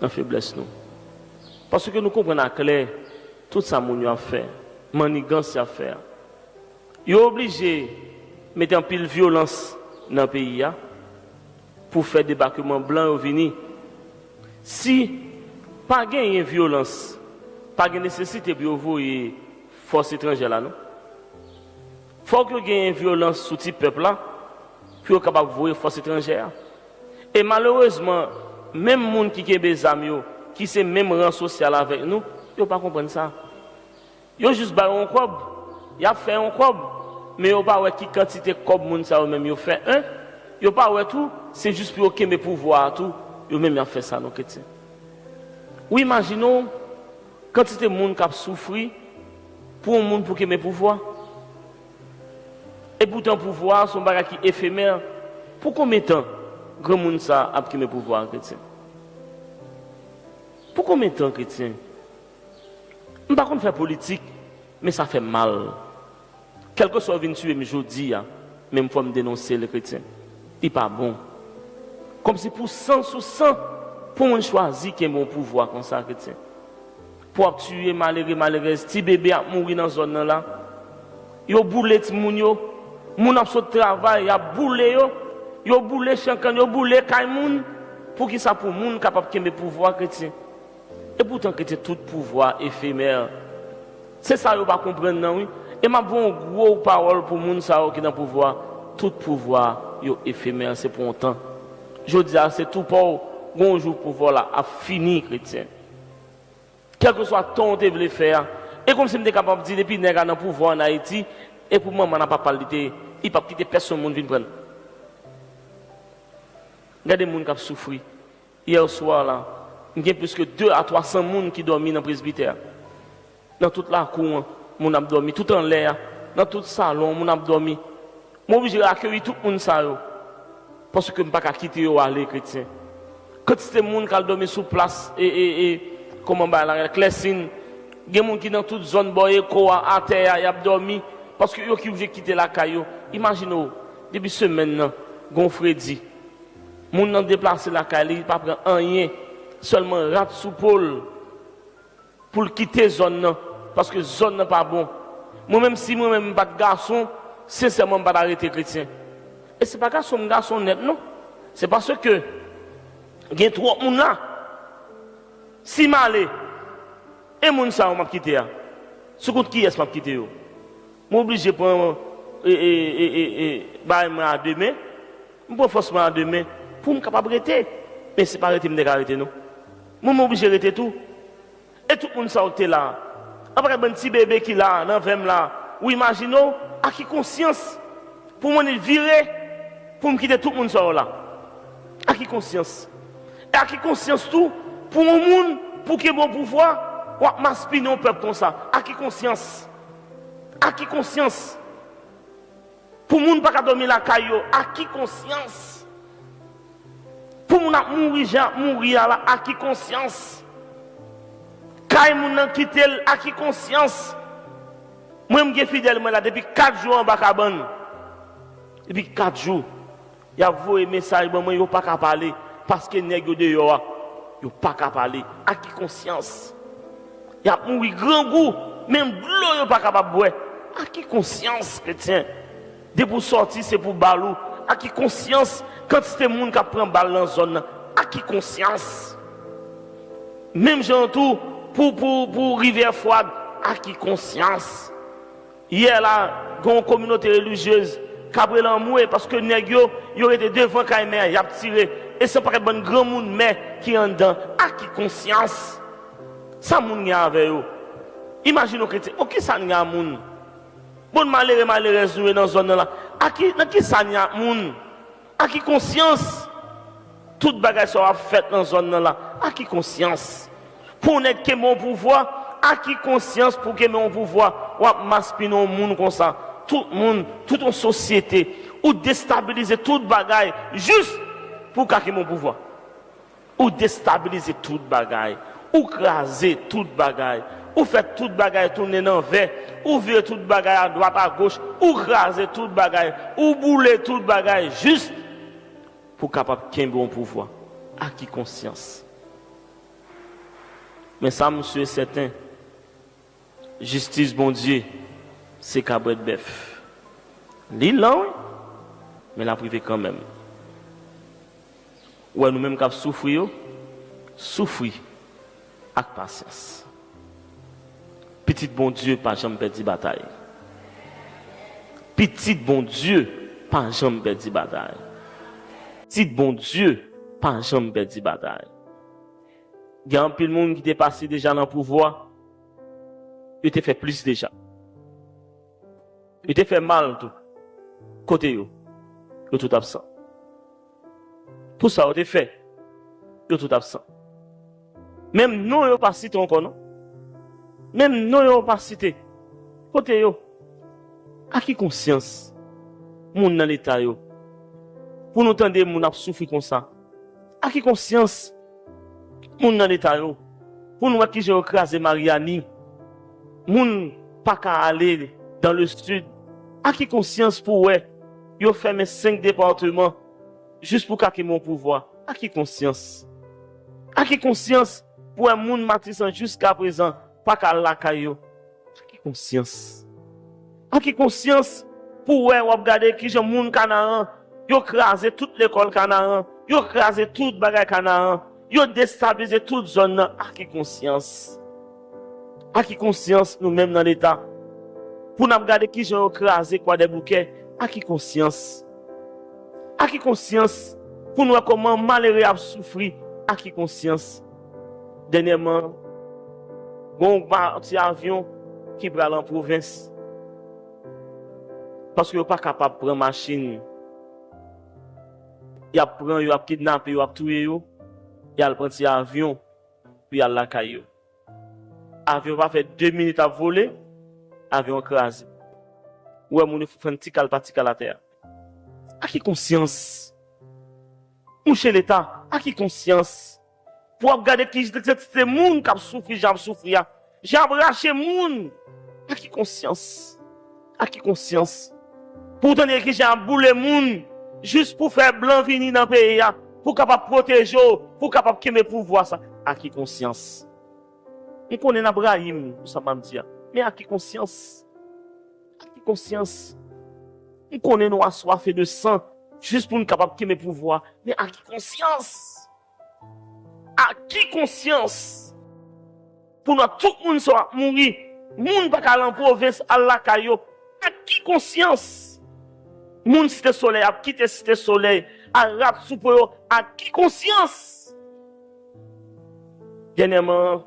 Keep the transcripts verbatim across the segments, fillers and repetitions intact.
nan feblès nou. Paske nou konprann aklè tout sa moun yo ap fè, mannigans y ap fè a. Yo oblije mete anpil vyolans nan peyi a pou fè debakman blan yo vini. Si pa genyen vyolans, pa gen nesesite pou yo voye fòs etranjè la, non. Fòk yo genyen vyolans sou ti pèp la pou yo kapab voye fòs etranjè a. E malerezman, menm moun ki kenbe zam yo, ki se menm ran sosyal avèk nou, yo pa konprann sa. Yo jis ba yo yon kòb, y ap fè yon kòb, men yo pa wè ki kantite kòb moun sa yo menm yo fè, en. Yo pa wè tou, se jis pou yo kenbe pouvwa a tou, yo menm y ap fè sa, non, kretyen. Ou imajine w kantite moun k ap soufri pou yon moun pou kenbe pouvwa. Epoutan, pouvwa a se yon bagay ki efemè. Pou konbyen tan granmoun sa a ap kenbe pouvwa a, kretyen? Pou konbyen tan, kretyen? M pa konn fè politik, men sa fè m mal. Kèlkeswa yo vin tiye m jodi a, men m fò m denonse l, kretyen. Li pa bon. Kòmsi pou san sou san, pou moun chwazi kenbe yon pouvwa konsa, kretyen. Pou ap tiye malere, malerèz, ti bebe ap mouri nan zòn nan la. Yo boule timoun yo. Moun ap sot travay, y ap boule yo. Yo boule chan kann, yo boule kay moun. Poukisa pou moun kapab kenbe pouvwa, kretyen? Epoutan, kretyen, tout pouvwa efemè. Se sa yo pa konprann nan, wi. E m ap voye yon gwo pawòl pou moun sa yo ki nan pouvwa. Tout pouvwa yo efemè, se pou yon tan. Jodi a, se tou pa w, gon jou pouvwa la ap fini, kretyen. Kèlkeswa tan w te vle fè a. E kòmsi m te kapab di, depi nèg la nan pouvwa ann Ayiti, e pou manman l ak papa l, li te, li p ap kite pèsonn moun vin pran l. Gade moun k ap soufri. Yè swa la, m gen plis ke de a twa san moun ki dòmi nan presbitè a. Nan tout lakou an, moun ap dòmi. Tout anlè a, nan tout salon, moun ap dòmi. Mwen oblije akeyi tout moun sa yo. Paske m pa ka kite yo ale, kretyen. Kantite moun k al dòmi sou plas, e, e, e, kòman bay la, Klèsin. Gen moun ki nan tout zòn bò Eko a, atè a, y ap dòmi. Paske yo ki oblije kite lakay yo. Imajine w, depi semèn nan, gon fredi. Moun nan deplase lakay li, li pa pran anyen, sèlman rad sou po l pou l kite zòn nan, paske zòn nan pa bon. Mwen menm, si mwen menm m pa t gason, sensèman m pa ta rete kretyen. E se pa gason m gason nèt non. Se paske gen twòp moun la. Si m ale, e moun sa yo m ap kite a, sou kont kiyès m ap kite yo? Mwen oblije pran, e, e, e, e, e, bagay mwen a de men. M pran fòs mwen a de men pou m kapab rete. Men se pa rete m te ka rete non. Mwen, mwen oblije rete tou. E tout moun sa yo ki te la a? Anpaket bann ti bebe ki la a, nan venn m la a. Ou imajine w, a ki konsyans pou mwen vire, pou m kite tout moun sa yo la? A ki konsyans? E a ki konsyans tou pou yon moun, pou kenbe yon pouvwa, w ap maspinen yon pèp konsa? A ki konsyans? A ki konsyans? Pou moun pa ka dòmi lakay yo, a ki konsyans? Pou moun ap mouri jan ap mouri a la, a ki konsyans? Kay moun nan kite l, a ki konsyans? Mwen, m gen fidèl mwen la depi kat jou anba kabann. Depi kat jou. Y ap voye mesaj ban mwen, yo pa ka pale, paske nèg yo deyò a, yo pa ka pale. A ki konsyans? Y ap mouri grangou, menm dlo yo pa kapab bwè. A ki konsyans, kretyen? Depi w sòti, se pou bal ou. A ki konsyans? Kantite moun k ap pran bal nan zòn nan. A ki konsyans? Menm jan tou, pou, pou, pou Rivyè Fwad, a ki konsyans? Yè la, gen yon kominote relijyez k ap rele anmwe, paske nèg yo, yo rete devan kay mè a, y ap tire. E se yon pakèt bann granmoun mè ki anndan. A ki konsyans sa moun gen avè yo? Imajine w kretyen, o, kisa n gen ak moun? Bon, malere, malerèz nou ye nan zòn nan la. A ki, nan kisa n gen ak moun? A ki konsyans tout bagay sa yo ap fèt nan zòn nan la? A ki konsyans? Pou yon nèg kenbe yon pouvwa, a ki konsyans pou kenbe yon pouvwa, w ap maspinen yon moun konsa? Tout moun, tout yon sosyete, ou destabilize tout bagay jis pou w ka kenbe yon pouvwa. Ou destabilize tout bagay, ou kraze tout bagay, ou fè tout bagay tounen nan vè, ou vire tout bagay adwat agoch, ou kraze tout bagay, ou boule tout bagay jis pou w kapab kenbe yon pouvwa. A ki konsyans? Men sa m si e sèten, jistis Bondye se kabrèt bèf. Li lan, wi, men l ap rive kanmenm. Ou wè, nou menm k ap soufri yo, soufri ak pasyans. Pitit Bondye pa janm pèdi batay. Pitit Bondye pa janm pèdi batay. Pitit Bondye pa janm pèdi batay. Gen anpil moun ki te pase deja nan pouvwa, yo te fè plis deja. Yo te fè mal tou. Kote yo? Yo tout absan. Pou sa yo te fè, yo tout absan. Menm non yo pa site ankò, non. Menm non yo pa site. Kote yo? A ki konsyans moun nan leta yo? Pou nou tande moun ap soufri konsa. A ki konsyans moun nan leta yo? Pou nou wè kijan yo kraze Maryani. Moun pa ka ale dans le sud. A ki konsyans pou wè yo fèmen senk depatman jis pou ka kenbe yon pouvwa? A ki konsyans? A ki konsyans pou wè moun Matisan jiskaprezan pa ka al lakay yo? A ki konsyans? A ki konsyans pou wè w ap gade kijan moun Kanaran, yo kraze tout lekòl Kanaran, yo kraze tout bagay Kanaran, yo destabilize tout zòn nan? A ki konsyans? A ki konsyans nou menm nan leta? Pou n ap gade kijan yo kraze Kwadèboukè, a ki konsyans? A ki konsyans pou n wè kòman malere ap soufri? A ki konsyans? Dènyèman, gen yon ba-, ti avyon ki pral an pwovens. Paske yo pa kapab pran machin. Y ap pran yo, y ap kidnape yo, y ap touye yo. Y al pran ti avyon pou y al lakay yo. Avyon pa fè de minit ap vole, avyon an kraze. Ou wè moun yo fè yon ti kal pa ti kal atè a. A ki konsyans? Mouche Leta, a ki konsyans? Pou w ap gade ki kantite moun k ap soufri jan ap soufri a, jan ap rache moun. A ki konsyans? A ki konsyans? Pou w tande ki jan ap boule moun, jis pou fè blan vini nan peyi a, pou kapab pwoteje w, pou kapab kenbe pouvwa sa. A ki konsyans? M konnen n ap rayi m pou sa m ap di a. Men a ki konsyans? A ki konsyans? M konnen nou aswafe de san, jis pou n kapab kenbe pouvwa. Men a ki konsyans? A ki konsyans? Pou nou tout moun sa ap mouri, moun pa ka al an pwovens al lakay yo. A ki konsyans? Moun Site Solèy ap kite Site Solèy, al rat sou po yo. A ki konsyans? Dènyèman,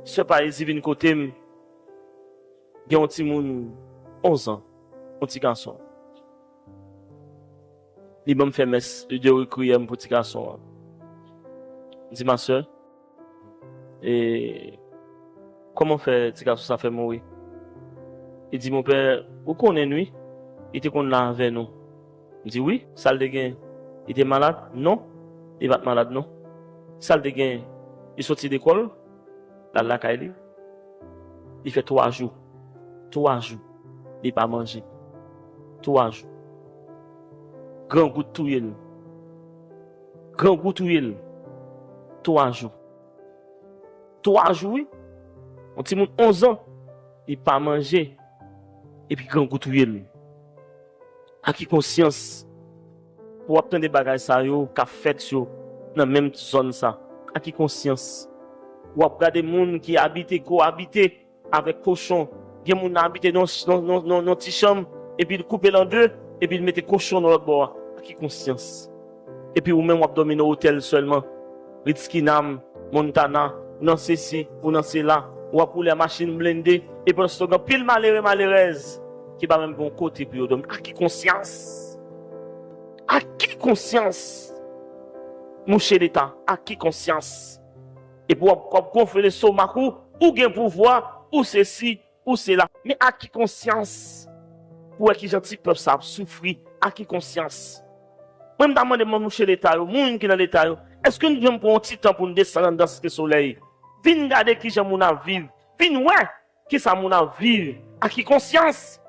sè Payizi vin kote m, gen yon timoun onz an, yon ti gason. Li ban m fè mès de rekwiyèm pou ti gason an. M di, ma sè, e kòman fè ti gason sa fè mouri? Li di, mon pè, ou konnen n wi, li te konn la avè nou. M di, wi, sa l te gen? Li te malad? Non, li pa t malad, non. Sa l te gen? Li soti lekòl, l al lakay li. Li fè twa jou. Twa jou. Li pa manje. Twa jou. Grangou touye l. Grangou touye l. Twa jou. Twa jou, wi. Yon timoun onz an, li pa manje. Epi grangou touye l. A ki konsyans pou w ap tande bagay sa yo k ap fèt yo nan menm zòn sa? A ki konsyans w ap gade moun ki abite, ko abite avèk kochon? Gen moun nan abite nan, nan, nan, nan, nan ti chanm, epi l koupe l an de, epi l mete kochon nan lòt bò a. A ki konsyans? Epi ou menm w ap dòmi nan otèl sèlman. Ritz Kinam, Montana, ou nan sesi, ou nan sela, w ap woule a machin blende, e pandan se tan gen anpil malere, malerèz ki pa menm gen yon kote pou yo dòmi. A ki konsyans? A ki konsyans? Mouche Leta, a ki konsyans? Epi w ap, w ap gonfle lestomak ou, ou gen pouvwa, ou sesi, ou sela. Men a ki konsyans? Pou wè kijan ti pèp sa ap soufri, a ki konsyans? Mwen, m ta mande mwen, mouche Leta yo, moun ki nan Leta yo, èske nou janm pran yon ti tan pou n desann anndan Site Solèy? Vin gade kijan moun ap viv. Vin wè kisa moun ap viv. A ki konsyans?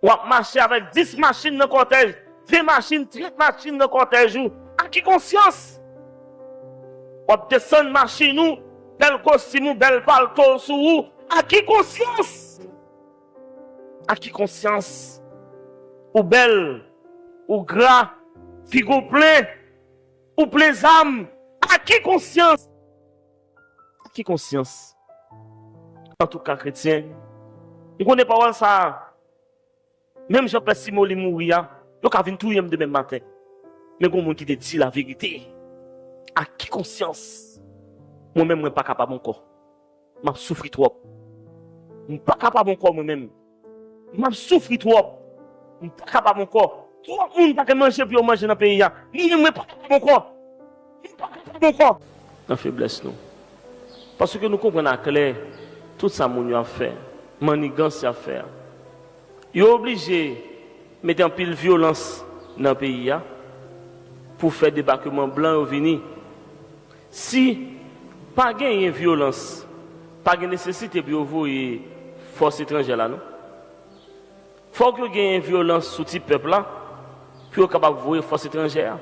W ap mache avèk dis machin nan kòtèj, ven machin, trant machin nan kòtèj ou. A ki konsyans? W ap desann machin ou, bèl kostim ou, bèl palto w sou ou. Ak ki konsyans? Ak ki konsyans? Ou bèl, ou gra, figi w plen, ou plen zam. Ak ki konsyans? Ak ki konsyans? Antouka, kretyen, m konnen pawòl sa a, menm jan pè Simon li mouri a, yo ka vin touye m demen maten. Men gen moun ki te di laverite. Ak ki konsyans? Mwen menm, mwen pa kapab ankò. M ap soufri twòp. M pa kapab ankò, mwen menm. M ap soufri twòp. M pa kapab ankò. Twòp moun pa gen manje pou yo manje nan peyi a. Mwen menm, mwen pa kapab ankò. M pa kapab ankò. Nan feblès nou. Paske nou konprann aklè tout sa moun yo ap fè, mannigans y ap fè a. Yo oblije mete anpil vyolans nan peyi a pou fè debakman blan yo vini. Si pa genyen vyolans, pa gen nesesite pou yo voye fòs etranjè la, non. Fòk yo genyen vyolans sou ti pèp la pou yo kapab voye fòs etranjè a.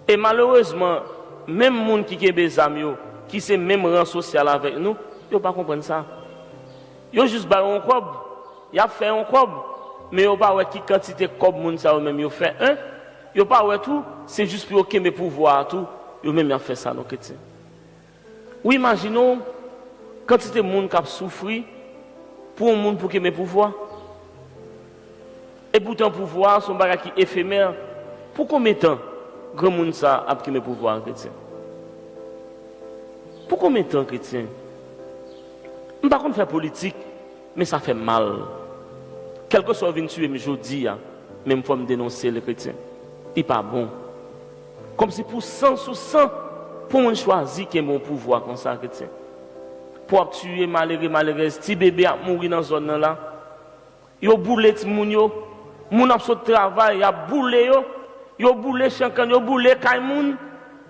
E malerezman, menm moun ki kenbe zam yo, ki se menm ran sosyal avèk nou, yo pa konprann sa. Yo jis ba yo yon kòb, y ap fè yon kòb, men yo pa wè ki kantite kòb moun sa yo menm yo fè, en. Yo pa wè tou, se jis pou yo kenbe pouvwa a tou, yo menm y ap fè sa, non, kretyen. Ou imajine w kantite moun k ap soufri pou yon moun pou kenbe pouvwa. Epoutan, pouvwa a se yon bagay ki efemè. Pou konbyen tan granmoun sa a ap kenbe pouvwa a, kretyen? Pou konbyen tan, kretyen? M pa konn fè politik, men sa fè m mal. Kèlkeswa w vin tiye m jodi a, men m fò m denonse l, kretyen. Li pa bon. Kòmsi pou san sou san, pou moun chwazi kenbe yon pouvwa konsa, kretyen. Pou ap tiye malere, malerèz, ti bebe ap mouri nan zòn nan la. Yo boule timoun yo. Moun ap sot travay, y ap boule yo. Yo boule chankann, yo boule kay moun.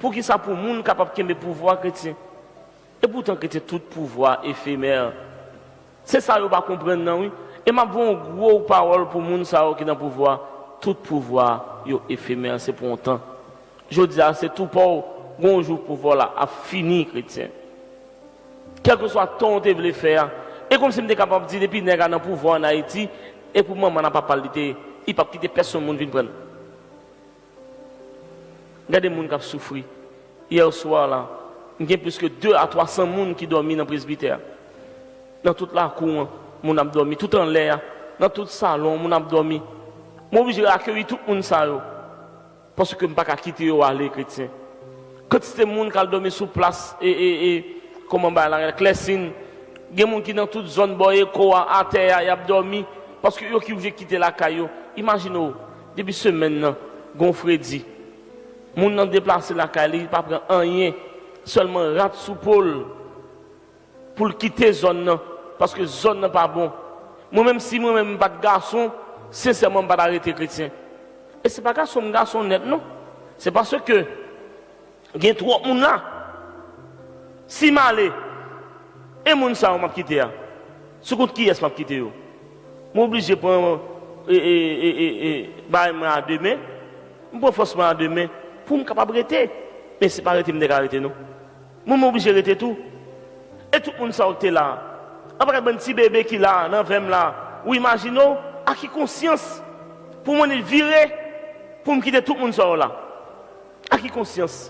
Poukisa pou moun kapab kenbe pouvwa, kretyen? Epoutan, kretyen, tout pouvwa efemè. Se sa yo pa konprann nan, wi. E m ap voye yon gwo pawòl pou moun sa yo ki nan pouvwa. Tout pouvwa yo efemè, se pou yon tan. Jodi a, se tou pa w, gon jou pouvwa w la ap fini, kretyen. Kèlkeswa tan w te vle fè a, e kòmsi m te kapab di depi nèg la nan pouvwa ann Ayiti, e pou manman l ak papa l li te ye, li p ap kite pèsonn moun vin pran l. Gade moun k ap soufri. Yè swa la, m gen plis ke de a twa san moun ki dòmi nan presbitè a. Nan tout lakou an, moun ap dòmi. Tout anlè a, nan tout salon, moun ap dòmi. M oblije akeyi tout moun sa yo. Paske m pa ka kite yo ale, kretyen. Kantite moun k al dòmi sou plas, e, e, e, kòman bagay la rele, Klèsin. Gen moun ki nan tout zòn bò Eko a, atè a, y ap dòmi. Paske yo ki oblije kite lakay yo. Imajine w, depi semèn nan, gon fredi. Moun nan deplase lakay li, li pa pran anyen. Sèlman rat sou po l. Pou l kite zòn nan, paske zòn nan pa bon. Mwen menm, si mwen menm m pa t gason, sensèman m pa t arete kretyen. E se pa gason m gason nèt non. Se paske gen twòp moun la. Si m ale, e moun sa yo m ap kite a? Sou kont kiyès m ap kite yo? M oblije pran, e, e, e, e, e, bagay mwen a de men. M pran fòs mwen a de men pou m kapab rete. Men se pa rete m te ka rete non. Mwen, m oblije rete tou. E tout moun sa yo ki te la a? Anpaket bann ti bebe ki la a, nan vè m la a. Ou imajine w, ak ki konsyans pou mwen vire, pou m kite tout moun sa yo la? Ak ki konsyans?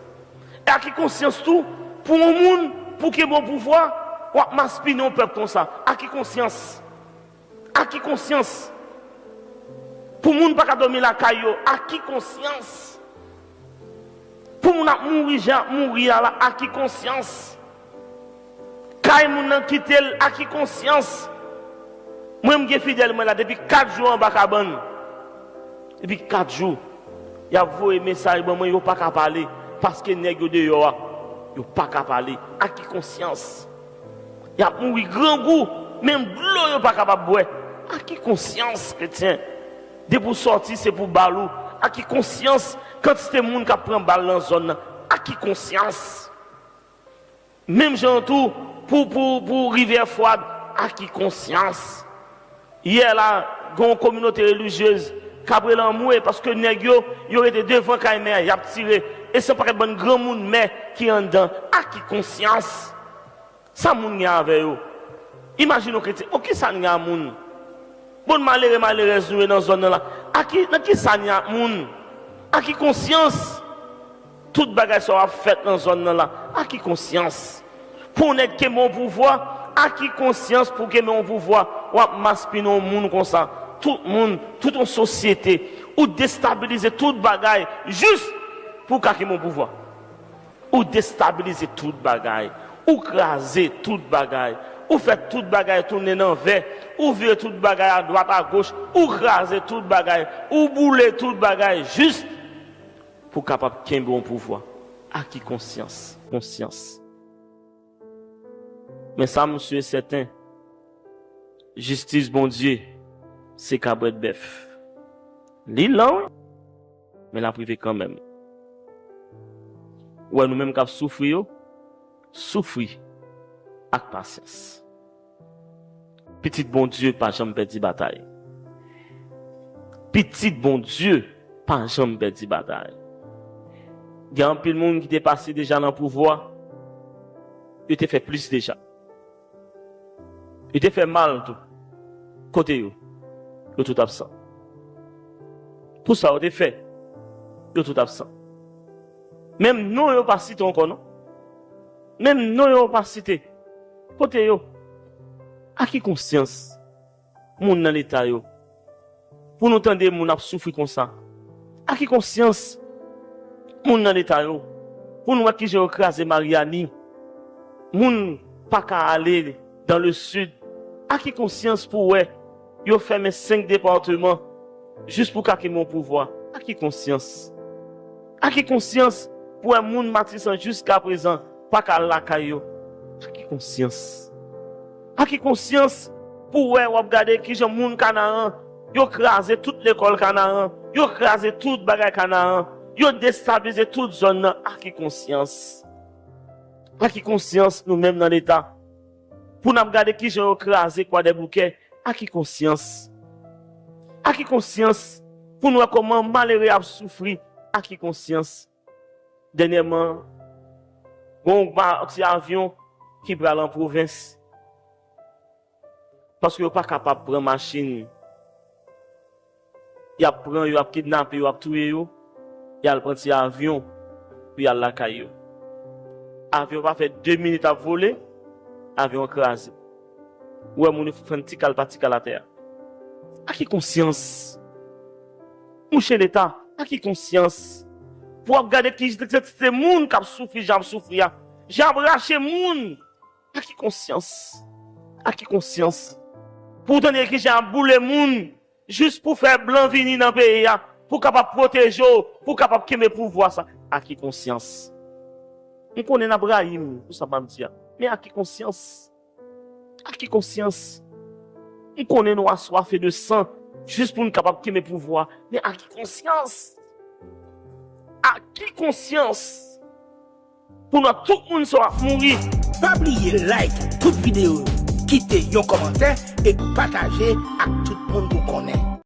E ak ki konsyans tou, pou yon moun, pou kenbe yon pouvwa, w ap maspinen yon pèp konsa? Ak ki konsyans? Ak ki konsyans? Pou moun pa ka dòmi lakay yo, ak ki konsyans? Pou moun ap mouri jan ap mouri a la, ak ki konsyans? Kay moun nan kite l, ak ki konsyans? Mwen, m gen fidèl mwen la depi kat jou anba kabann. Depi kat jou. Y ap voye mesaj ban mwen, yo pa ka pale, paske nèg yo deyò a, yo pa ka pale. Ak ki konsyans? Y ap mouri grangou, menm dlo yo pa kapab bwè. Ak ki konsyans, kretyen? Depi w sòti, se pou bal ou. Ak ki konsyans? Kantite moun k ap pran bal nan zòn nan. Ak ki konsyans? Menm jan tou, pou, pou, pou Rivyè Fwad, ak ki konsyans? Yè la, gen yon kominote relijyez k ap rele anmwe, paske nèg yo, yo rete devan kay mè a, y ap tire. E se yon pakèt bann granmoun mè ki anndan. A ki konsyans sa moun gen avè yo? Imajine yon kretyen, o, kisa n gen a moun? Bann malere, malerèz nou ye nan zòn nan la. A ki, nan kisa n ye ak moun? A ki konsyans tout bagay sa yo ap fèt nan zòn nan la? A ki konsyans? Pou yon nèg kenbe yon pouvwa, a ki konsyans pou kenbe yon pouvwa? W ap maspinen yon moun konsa. Tout moun, tout yon sosyete. Ou destabilize tout bagay jis pou w ka kenbe yon pouvwa. Ou destabilize tout bagay. Ou kraze tout bagay. Ou fè tout bagay tounen nan vè. Ou vire tout bagay adwat, agoch. Ou kraze tout bagay. Ou boule tout bagay jis pou w kapab kenbe yon pouvwa. A ki konsyans? Konsyans. Men sa m si e sèten, jistis Bondye se kabrèt bèf. Li lan, wi, men l ap rive kanmenm. Ou wè, nou menm k ap soufri yo, soufri ak pasyans. Pitit Bondye pa janm pèdi batay. Pitit Bondye pa janm pèdi batay. Gen anpil moun ki te pase deja nan pouvwa, yo te fè plis deja. Yo te fè mal tou. Kote yo? Yo tout absan. Pou sa yo te fè, yo tout absan. Menm non yo pa site ankò, non. Menm non yo pa site. Kote yo? A ki konsyans moun nan leta yo pou nou tande moun ap soufri konsa? A ki konsyans moun nan leta yo pou nou wè kijan yo kraze Maryani? Moun pa ka ale dans le sud. A ki konsyans pou wè yo fèmen senk depatman jis pou ka kenbe yon pouvwa? A ki konsyans? A ki konsyans pou wè moun Matisan jiska prezan pa ka al lakay yo? A ki konsyans? A ki konsyans pou wè w ap gade kijan moun Kanaran, yo kraze tout lekòl Kanaran, yo kraze tout bagay Kanaran, yo destabilize tout zòn nan? A ki konsyans? A ki konsyans nou menm nan leta pou n ap gade kijan yo kraze Kwadèboukè? A ki konsyans? A ki konsyans pou n wè kòman malere ap soufri? A ki konsyans? Dènyèman, gen yon pati avyon ki pral an pwovens paske yo pa kapab pran machin. Y ap pran yo, y ap kidnape yo, y ap touye yo, y al pran ti avyon pou y al lakay yo. Avyon pa fè de minit ap vole, avyon an kraze. Ou wè moun yo fann ti kal pa ti kal atè a. A ki konsyans? Mouche leta, a ki konsyans? Pou w ap gade ki kantite moun k ap soufri jan ap soufri a, jan ap rache moun. A ki konsyans? A ki konsyans? Pou w tande ki jan ap boule moun jis pou fè blan vini nan peyi a, pou kapab pwoteje w, pou kapab kenbe pouvwa sa. A ki konsyans? M konnen n ap rayi m pou sa m ap di a, men a ki konsyans? A ki konsyans? M konnen nou aswafe de san jis pou n kapab kenbe pouvwa, men a ki konsyans? A ki konsyans? Pou nou tout moun sa w ap mouri. Pa bliye like tout videyo yo, kite yon kòmantè e pataje ak tout moun ou konnen.